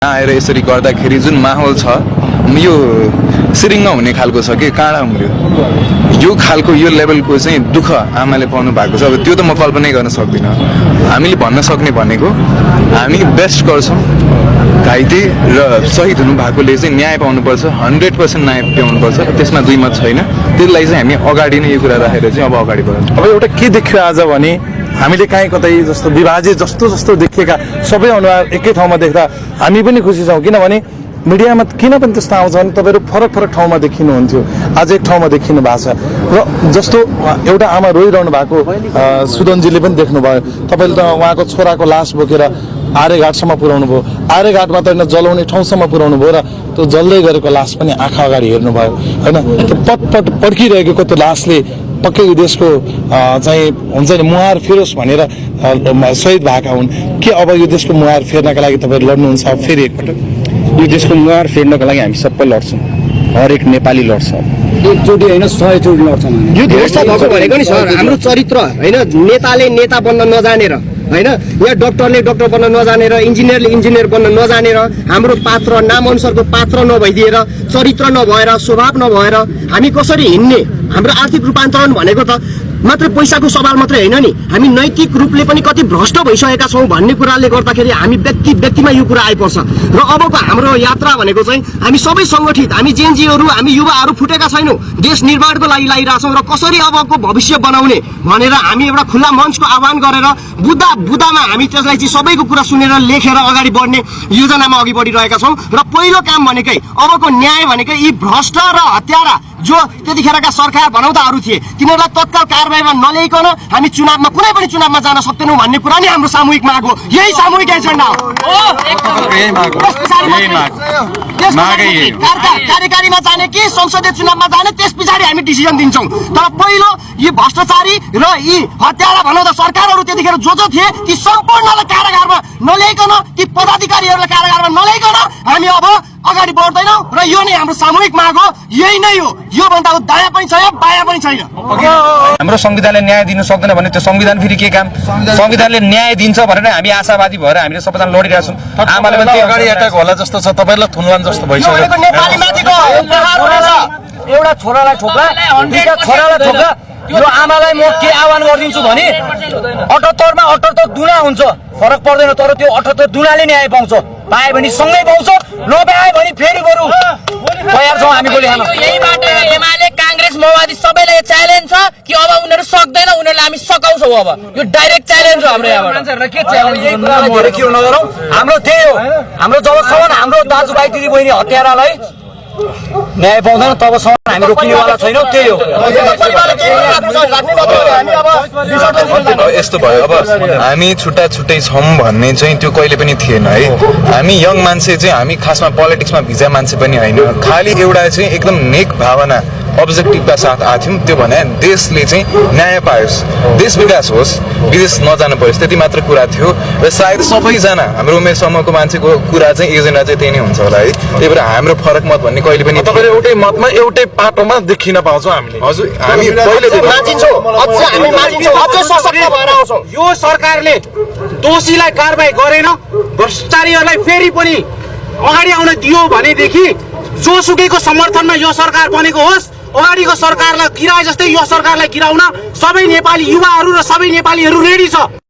आएर यसरी गर्दाखेरि जुन माहौल छ यो सिरिङ्ग हुने खालको छ कि काँडा उम्रियो यो खालको यो लेभलको चाहिँ दुःख आमाले पाउनु भएको छ। अब त्यो त म कल्पनै गर्न सक्दिनँ। हामीले भन्न सक्ने भनेको हामी बेस्ट गर्छौँ। घाइते र शहीद हुनु भएकोले चाहिँ न्याय पाउनुपर्छ, 100% न्याय पाउनुपर्छ, त्यसमा दुई मत छैन। त्यसलाई चाहिँ हामी अगाडि नै यो कुरा राखेर चाहिँ अब अगाडि बढाउँछौँ। अब एउटा के देखियो आज भने हामीले कहीँ कतै जस्तो विभाजित जस्तो देखिएका सबै अनुहार एकै ठाउँमा देख्दा हामी पनि खुसी छौँ। किनभने मिडियामा किन पनि त्यस्तो आउँछ भने तपाईँहरू फरक फरक ठाउँमा देखिनुहुन्थ्यो, आज एक ठाउँमा देखिनु भएको छ। र जस्तो एउटा आमा रोइरहनु भएको सुदनजीले पनि देख्नुभयो। तपाईँले त उहाँको छोराको लास बोकेर आर्यघाटसम्म पुर्याउनु भयो, आर्यघाटमा त होइन जलाउने ठाउँसम्म पुर्याउनु भयो र त्यो जल्दै गरेको लास पनि आँखा अगाडि हेर्नुभयो होइन। त्यो पटपट पड्किरहेको त्यो लासले पक्कै यो देशको चाहिँ हुन्छ नि मुहार फेरोस् भनेर शहीद भएका हुन्। के अब यो देशको मुहार फेर्नका लागि तपाईँहरू लड्नुहुन्छ? फेरि एकपटक यो देशको मुहार फेर्नको लागि हामी सबै लड्छौँ, हरेक नेपाली लड्छ। एकचोटि होइन 100 चोटि लड्छौँ। यो व्यवस्था भएको भनेको नि सर हाम्रो चरित्र होइन। नेताले नेता बन्न नजानेर होइन, या डक्टरले डक्टर बन्न नजानेर, इन्जिनियरले इन्जिनियर बन्न नजानेर, हाम्रो पात्र नामअनुसारको पात्र नभइदिएर, चरित्र नभएर, स्वभाव नभएर हामी कसरी हिँड्ने? हाम्रो आर्थिक रूपान्तरण भनेको त मात्र पैसाको सवाल मात्रै होइन नि, हामी नैतिक रूपले पनि कति भ्रष्ट भइसकेका छौँ भन्ने कुराले गर्दाखेरि हामी व्यक्तिमा यो कुरा आइपर्छ। र अबको हाम्रो यात्रा भनेको चाहिँ हामी सबै सङ्गठित, हामी जेनजीहरू, हामी युवाहरू फुटेका छैनौँ, देश निर्माणको लागि लागिरहेछौँ। र कसरी अबको भविष्य बनाउने भनेर हामी एउटा खुल्ला मञ्चको आह्वान गरेर बुदामा हामी त्यसलाई चाहिँ सबैको कुरा सुनेर लेखेर अगाडि बढ्ने योजनामा अघि बढिरहेका छौँ। र पहिलो काम भनेकै अबको न्याय भनेकै यी भ्रष्ट र हत्यारा जो त्यतिखेरका सरकार भनौताहरू थिए तिनीहरूलाई तत्काल कारबाहीमा नल्याइकन हामी चुनावमा कुनै पनि चुनावमा जान सक्दैनौँ भन्ने कुरा नै हाम्रो सामूहिक माग हो। यही सामूहिक एजेन्डा हो। कार्यकारीमा जाने कि संसदीय चुनावमा जाने त्यस पछाडि हामी डिसिजन दिन्छौँ। तर पहिलो यी भ्रष्टाचारी र यी हत्यारा भनौँ त सरकारहरू त्यतिखेर जो थिए ती सम्पूर्णलाई कारागारमा नल्याइकन, ती पदाधिकारीहरूलाई कारागारमा नल्याइकन हामी अब अगाडि बढ्दैनौँ। र यो नै हाम्रो सामूहिक माग हो। यही नै हो, योभन्दा दायाँ पनि छैन बायाँ पनि छैन। हाम्रो संविधानले न्याय दिन सक्दैन भने त्यो संविधान फेरि के काम? संविधानले न्याय दिन्छ भनेर हामी आशावादी भएर हामीले सबैजना लडिरहेका छौँ। आमाले पनि अगाडि एट्याक होला जस्तो छ, तपाईँलाई थुनवान जस्तो भइसक्यो। एउटा छोरालाई ठोक्ला, दुईटा छोरालाई ठोक्ला, यो आमालाई म के आह्वान गरिदिन्छु भने 78मा 78 दुना हुन्छ, फरक पर्दैन। तर त्यो 78 दुनाले न्याय पाउँछ, पाए भने सँगै पाउँछ, नपाए भने फेरि बरु तयार छौँ हामी बोली खान। यही बाटो एमाले कांग्रेस माओवादी सबैलाई च्यालेन्ज छ कि अब उनीहरू सक्दैन, उनीहरूलाई हामी सकाउँछौँ। अब यो डाइरेक्ट च्यालेन्ज हो हाम्रो यहाँबाट। मान्छेहरूलाई के च्यालेन्ज धेरै के नगरौँ, हाम्रो त्यही हो। हाम्रो जबसम्म हाम्रो दाजुभाइ दिदी बहिनी हत्यारालाई न्याय पाउँदैन तबसम्म हामी रोकिनेवाला छैनौँ। त्यही हो। यस्तो भयो, अब हामी छुट्टा छुट्टै छौँ भन्ने चाहिँ त्यो कहिले पनि थिएन है। हामी यङ मान्छे चाहिँ हामी खासमा पोलिटिक्समा भिजा मान्छे पनि होइन, खालि एउटा चाहिँ एकदम नेक भावना अब्जेक्टिभका साथ आएको थियौँ। त्यो भने देशले चाहिँ न्याय पाओस्, देश विकास होस्, विदेश नजानु परोस्, त्यति मात्र कुरा थियो। र सायद सबैजना हाम्रो उमेर समूहको मान्छेको कुरा चाहिँ एजेन्डा चाहिँ त्यही नै हुन्छ होला है। त्यही भएर हाम्रो फरक मत भन्ने कहिले पनि तपाईँले एउटै मतमा एउटै पाटोमा देखिन पाउँछौँ हामीले। हजुर, हामी पहिले यो सरकारले दोषीलाई कारबाही गरेन, भ्रष्टाचारीहरूलाई फेरि पनि अगाडि आउन दियो भनेदेखि जोसुकैको समर्थनमा यो सरकार बनेको होस्, अगाडिको सरकारलाई गिराए जस्तै यो सरकारलाई गिराउन सबै नेपाली युवाहरू र सबै नेपालीहरू रेडी छ।